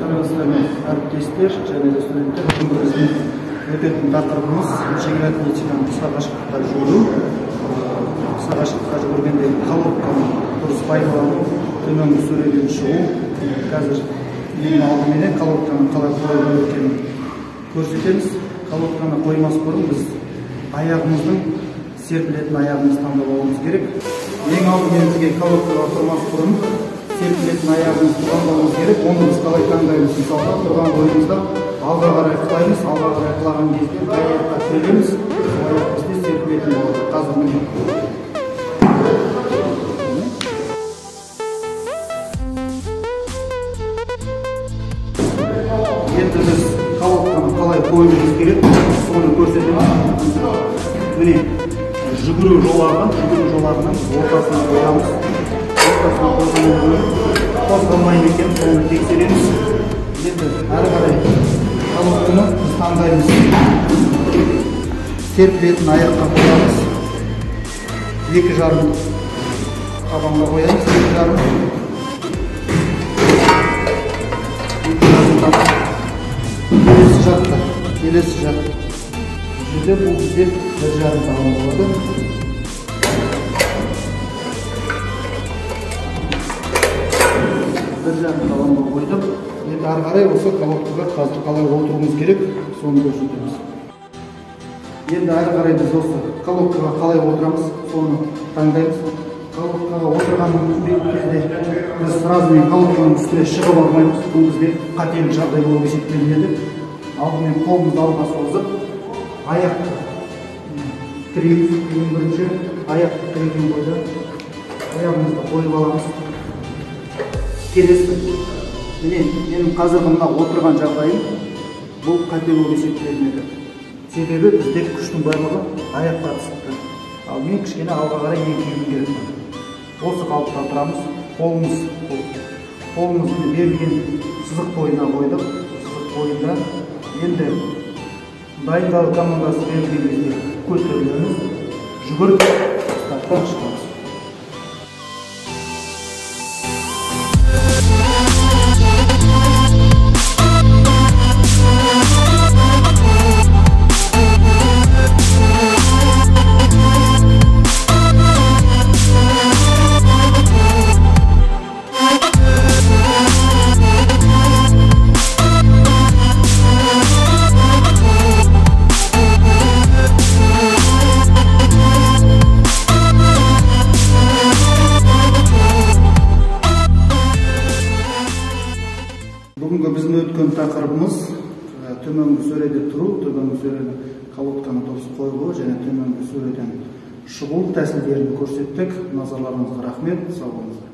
Сәлеметсіздер ме, әріптестер және де студенттер. Бүгінгі біздің өтетін тақырыбымыз жеңіл атлетиканың қысқа қашықтықта жүгіру. Қысқа қашықтыққа жүгіргенде колодканы дұрыс пайдалану, төменгі сөреден шығу. Қазір ең алдыменен колодканы қалай қою керек екенін көрсетеміз. Колодканы қоймас бұрын біз аяғымыздың серпілетін аяғымызды таңдап алуымыз керек. Ең алдымен бізге колодкаға тұрмас бұрын серпілетін аяғымызды таңдауымыз керек. Оны біз қалай таңдаймыз? Мысалға, тұрған бойымызда алға қарай құлаймыз. Алға қарай құлаған кезде қай аяққа тірелеміз, сол аяқ бізде серпілетін болады. Қазір міне. Енді біз колодканы қалай қоюымыз керек, соны көрсетемін. Міне, жүгіру жолағының ортасына қоямыз. Ортасына қойғаннан кейін қозғалмай ма екен, соны тексереміз. Енді әрі қарай колодканы біз таңдаймыз. Серпілетін аяққа қоямыз. 2,5 табанға қоямыз, 2,5. 2,5 табан. Келесі жақта. Бұл жерде бұл бізде 1,5 табан болады. Бір жарым табанға қойдық. Енді ары қарай осы колодкаға қазір қалай отыруымыз керек, соны көрсетеміз. Енді ары қарай біз осы колодкаға қалай отырамыз, соны таңдаймыз. Колодкаға отырған кезде біз сразу колодканың үстіне шығып алмаймыз. Бұл бізде қателік жағдай болып есептелінеді. Алдымен қолымызды алға созып, аяқты тіреміз. Ең бірінші аяқты тіреген бойда аяғымызды қойып аламыз. Келесі, міне менің қазіргі мына отырған жағдайым бұл қате болып есептелінеді. Себебі бізде күштің барлығы аяққа түсіп тұр. Ал мен кішкене алға қарай еңкеюім керек. Осы қалыпта тұрамыз. Қолымызды берілген сызық бойына қойдық. Сызық бойында енді дайындалу командасы берілген кезде көтерілеміз, жүгіріп старттан шығамыз. Бүгінгі біздің өткен тақырыбымыз төменгі сөреде тұру, төменгі сөреде колодканы дұрыс қою және төменгі сөреден шығу тәсілдерін көрсеттік. Назарларыңызға рахмет, сау болыңыздар.